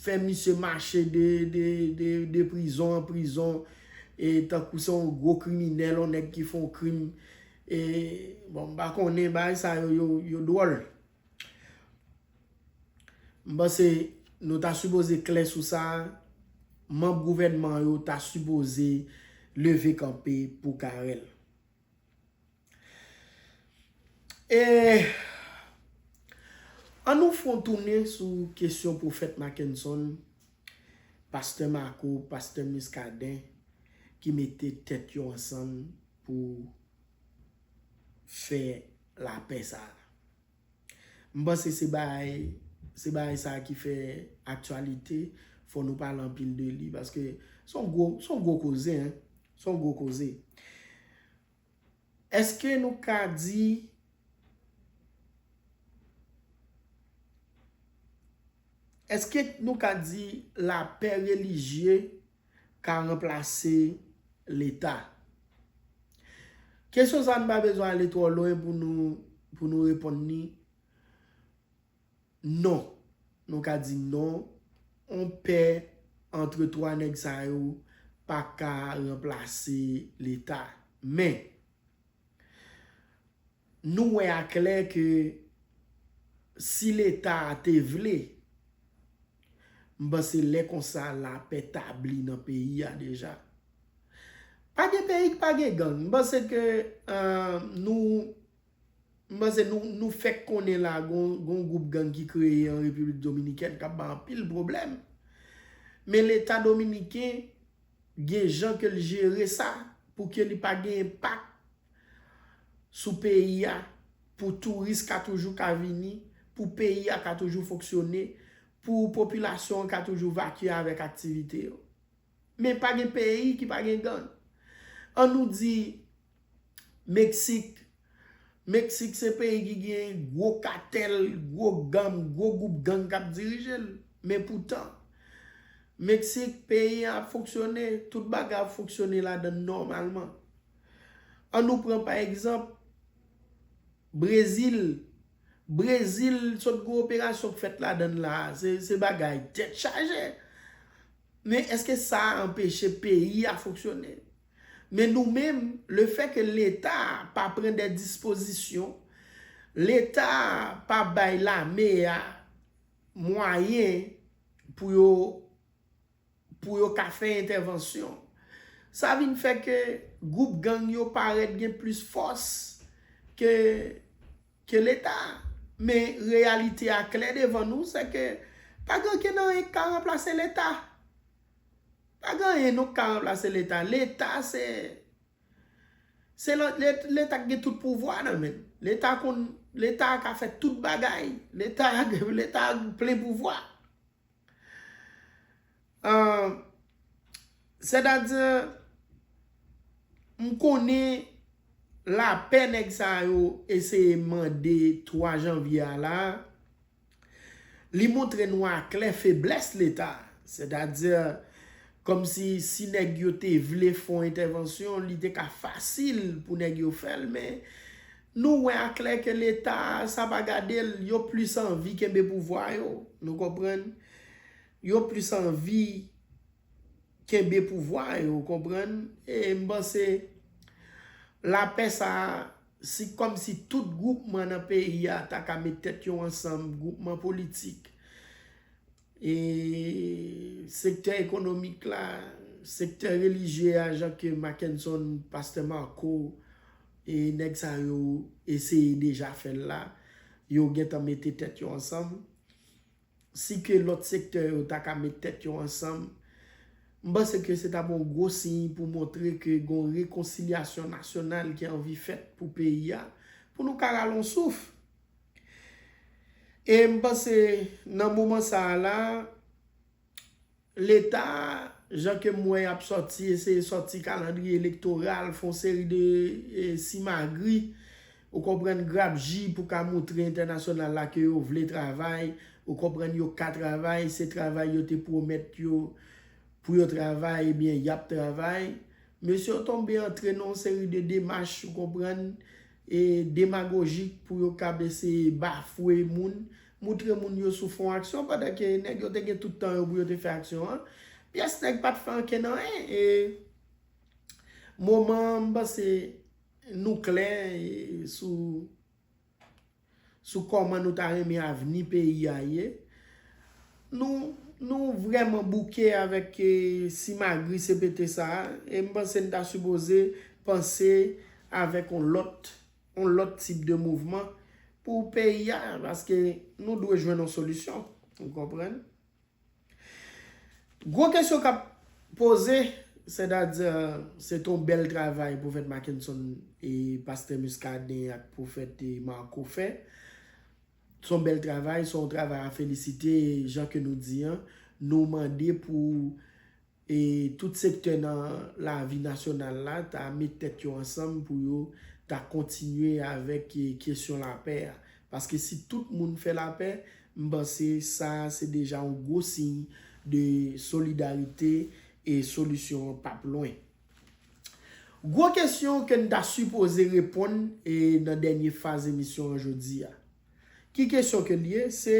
fè misye mache de, de, de, de prizon an prizon, e tankou se yon gwo kriminèl, yon nèg ki fè yon krim, e, bon, m pa konnen, bagay sa yo, yo, yo dwòl. M panse nou ta sipoze klè sou sa, manm gouvènman yo ta sipoze leve kanpe pou Carel. E ann nou fè yon tounen sou kesyon Pwofèt Mackenson, Pastè Marco, Pastè Muscadin, ki mete tèt yo ansanm pou fè lapè sa a. M panse se bagay, se bagay sa a ki fè aktyalite, fò nou pale anpil de li, paske se yon gwo, se yon gwo koze, en. Se yon gwo koze. Èske nou ka di, èske nou ka di lapè relijye ka ranplase Leta? Kesyon sa a, nou pa bezwen ale twò lwen pou nou, pou nou reponn li. Non. Nou ka di non. On pè antre twa nèg sa yo pa ka ranplase Leta. Men, nou wè aklè ke si Leta a te vle, m panse lè konsa lapè tabli nan peyi a deja. Pa gen peyi ki pa gen gang. M panse ke, eh, nou, m panse nou, nou fèk konnen la, gon, gon gwoup gang ki kreye an Repiblik Dominikèn k ap bay anpil pwoblèm. Men Leta dominiken gen jan ke l jere sa pou ke li pa gen enpak sou peyi a, pou touris ka toujou ka vini, pou peyi a ka toujou fonksyone, pou popilasyon an ka toujou vakye avèk aktivite yo. Men pa gen peyi ki pa gen gang. Ann nou di Meksik. Meksik se peyi ki gen gwo katèl, gwo gang, gwo gwoup gang k ap dirije l. Men poutan, Meksik, peyi an ap fonksyone, tout bagay ap fonksyone ladan l nòmalman. Ann nou pran pa egzanp Brezil. Brezil, sot gwo operasyon k fèt ladan l la, se, se bagay tèt chaje. Men èske sa anpeche peyi a fonksyone? Men nou menm, lefètke Leta pa pran de dispozisyon, Leta pa bay lame a mwayen pou yo, pou yo ka fè entèvansyon. Sa vin fè ke gwoup gang yo parèt gen plis fòs ke, ke Leta. Men reyalite a klè devan nou, se ke pa gen okenn anyen ki ka ranplase Leta. Pa gen anyen non k ka ranplase Leta. Leta se, se le-, le-, Leta k gen tout pouvwa nan men l. Leta konn, Leta ka fè tout bagay. Leta, Leta plen pouvwa. Ah, sètadi, m konnen lapè nèg sa yo eseye mande twa janvye a la, Li montre nou aklè feblès Leta. Sètadi, kòmsi si nèg yo te vle fè yon entèvansyon, li te ka fasil pou nèg yo fè l, men nou wè aklè ke Leta, sa pa gade l, yo plis anvi kenbe pouvwa yo. Nou konprann? Yo plis anvi kenbe pouvwa yo, ou konprann? E m panse lapè sa a, si kòmsi tout gwoupman nan peyi a ta ka met tèt yo ansanm, gwoupman politik, e sektè ekonomik la, sektè relijye a, jan ke Mackenson, Pastè Marco, e nèg sa yo eseye deja fè l la, yo gentan mete tèt yo ansanm. Si ke lòt sektè yo ta ka met tèt yo ansanm, m panse ke se t ap yon gwo siy pou montre ke gon rekonsilyasyon nasyonal ki anvi fèt pou peyi a, pou nou ka rale yon souf. E m panse nan moman sa a la, Leta, jan ke m wè y ap sòti, eseye sòti kalandriye elektoral, fè yon seri de e, simagri, ou konprann, grabji pou ka moutre entènasyonal la ke yo vle travay, ou konprann, yo ka travay, se travay yo te pwomèt yo pou yo travay, ebyen, y ap travay. Mesye yo tonbe antre nan yon seri de demach, ou konprann, e demagojik pou yo kab eseye bafwe moun, moutre moun yo sou fon aksyon, pandan ke nèg yo te gen tout tan yo pou yo te fè aksyon an. Pyès nèg pa t fè ankenn anyen. E moman an, m panse nou klè e, sou, sou kòman nou ta renmen avni peyi a ye. Nou, nou vrèman bouke avèk e, simagri C P T sa a. E m panse n ta sipoze panse avèk yon lòt, yon lòt tip de mouvman pou peyi a, paske nou dwe jwenn yon solisyon. Ou konprann? Gwo kesyon k ap poze, sètadi, se t yon bèl travay Pwofèt Mackenson e Pastè Muscadin ak Pwofèt e Marco fè. Se yon bèl travay, se yon travay a felisite, jan ke nou di an, nou mande pou e tout sektè nan lavi nasyonal la ta met tèt yo ansanm pou yo ta kontinye avèk e, kesyon lapè a. Paske si tout moun fè lapè, m panse sa se deja yon gwo siy de solidarite e solisyon an p ap lwen. Gwo kesyon ke n ta sipoze reponn e nan dènye faz emisyon an jodi a. Ki kesyon ke l ye? Se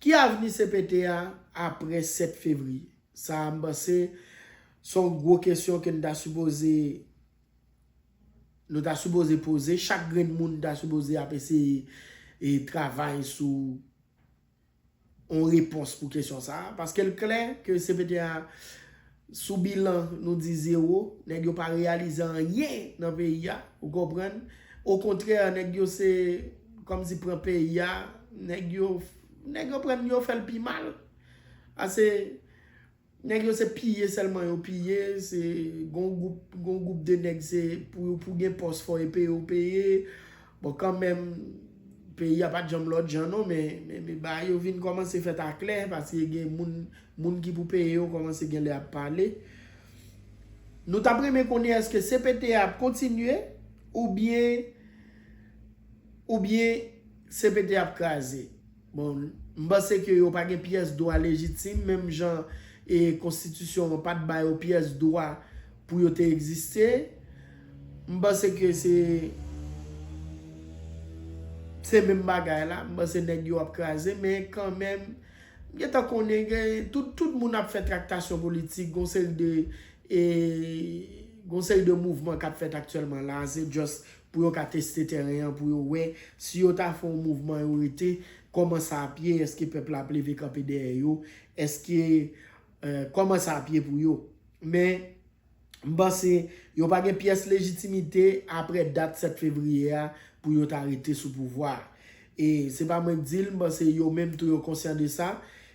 ki avni C P T a apre sèt fevriye? Sa a, m panse, se yon gwo kesyon ke n ta sipoze, nou ta sipoze poze. Chak grenn moun ta sipoze ap eseye e travay sou yon repons pou kesyon sa a. Paske l klè ke C P T a, sou bilan, nou di zewo. Nèg yo pa reyalize anyen nan peyi a. Ou konprann? Okontrè, nèg yo se kòmsi pran peyi a. Nèg yo, nèg yo pran, yo fè l pi mal. Ase, nèg yo se piye sèlman yo piye, se gon gwoup, gon gwoup de nèg se pou, pou gen pòs fò e peye w peye. Bon, kanmenm, peyi a pa t janm lòt jan non, men, men, men bagay yo vin kòmanse fèt aklè, paske gen moun, moun ki pou peye yo kòmanse gen lè ap pale. Nou t ap renmen konnen èske C P T a ap kontinye oubyen, oubyen C P T a ap kraze. Bon, m panse ke yo pa gen pyès dwa lejitim, menm jan e konstitisyon an pa t ba yo pyès dwa pou yo te egziste. M panse ke se, se menm bagay la. M panse nèg yo ap kraze, men kanmenm, m gentan konnen gen, tout, tout moun ap fè traktasyon politik, gon seri de, e, gon seri de mouvman k ap fèt aktyèlman la, se just pou yo ka teste tèren an, pou yo wè si yo ta fè yon mouvman, yo rete, kòman sa ap ye, èske pèp la ap leve kanpe dèyè yo, èske, e, kòman sa ap ye pou yo. Men, m panse yo pa gen pyès lejitimite apre dat sèt fevriye a pou yo ta rete sou pouvwa a. E se pa mwen k di l, m panse yo menm tou yo konsyan de sa.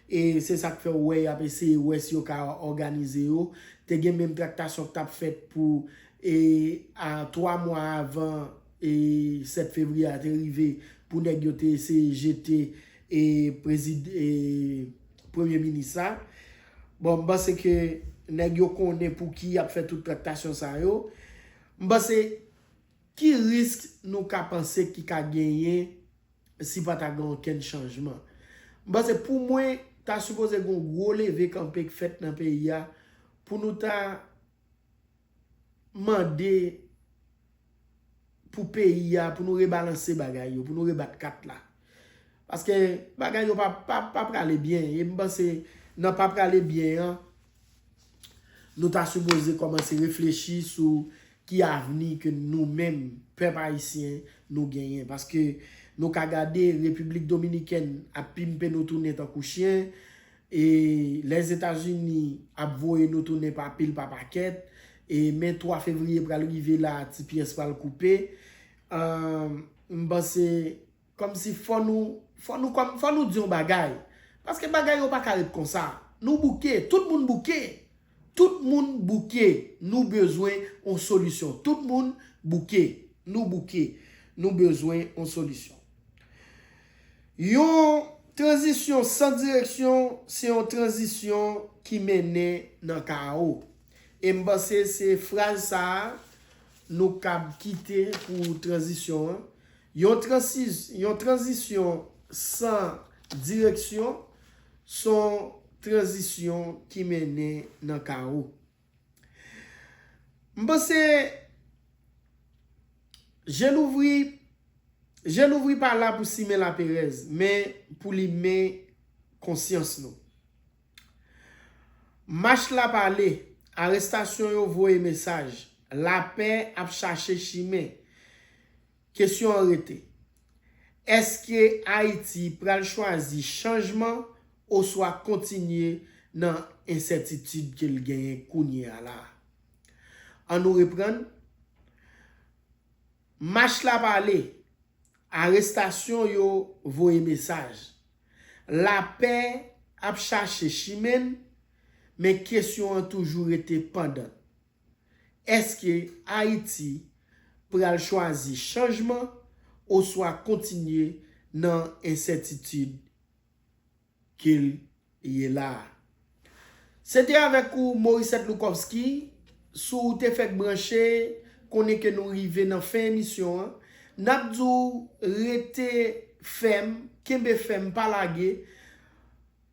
E se sa k fè w wè y ap eseye wè si yo ka òganize yo. Te gen menm traktasyon k t ap fèt pou, e, a, twa mwa avan, e, sèt fevriye a te rive, pou nèg yo te eseye jete, e, prezid-, e, premye minis la. Bon, m panse ke nèg yo konnen pou ki y ap fè tout traktasyon sa yo. M panse, ki risk nou ka panse ki ka genyen si pa ta gen okenn chanjman? M panse pou mwen, ta sipoze gen yon gwo leve kanpe k fèt nan peyi a pou nou ta mande pou peyi a, pou nou rebalanse bagay yo, pou nou rebat kat la. Paske bagay yo pa, pa, pa prale byen. E m panse nan pa prale byen an, nou ta sipoze kòmanse reflechi sou ki avni ke nou menm, pèp ayisyen, nou genyen. Paske nou ka gade Repiblik Dominikèn ap pimpe nou tounen tankou chen, e Lèzetazini ap voye nou tounen pa pil pa pakèt, e men twa fevriye pral rive la, ti pyès pral koupe. Ahn, m panse kòmsi fò nou, fò nou, kòm, fò nou di yon bagay. Paske bagay yo pa ka ret konsa. Nou bouke, tout moun bouke. Tout moun bouke. Nou bezwen yon solisyon. Tout moun bouke. Nou bouke. Nou bezwen yon solisyon. Yon tranzisyon san direksyon, se yon tranzisyon ki mennen nan kawo. E m panse se fraz sa a nou kab kite pou tranzisyon an. Yon transis-, yon tranzisyon san direksyon, se yon tranzisyon ki mennen nan kawo. M panse je louvri, je louvri pa la pou simen laperèz, men pou limen konsyans nou. Mach la pale, arestasyon yo voye mesaj, lapè ap chache chimen. Kesyon an rete, èske Ayiti pral chwazi chanjman oswa kontinye nan ensètitid ke l genyen kounye a la a? Ann nou reprann. Mach la pale, arestasyon yo voye mesaj. Lapè ap chache chimen l, men kesyon an toujou rete pandan. Èske Ayiti pral chwazi chanjman oswa kontinye nan ensètitid ke l ye la a? Se te avèk ou, Morisset Lukowski. Si w te fèk branche, konnen ke nou rive nan fen emisyon an. N ap di w rete fèm, kenbe fèm, pa lage.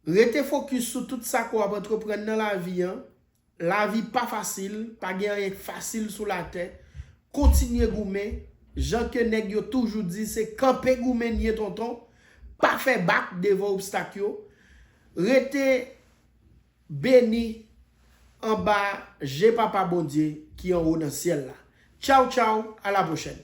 Rete fokis sou tout sa ke w ap antreprann nan lavi an. Lavi pa fasil, pa gen anyen k fasil sou latè. Kontinye goumen, jan ke nèg yo toujou di, se kanpe goumen n ye tonton. Pa fè bak devan obstak yo. Rete beni anba je Papa Bondye ki anwo nan syèl la. Tchaw, tchaw, a la pwochèn.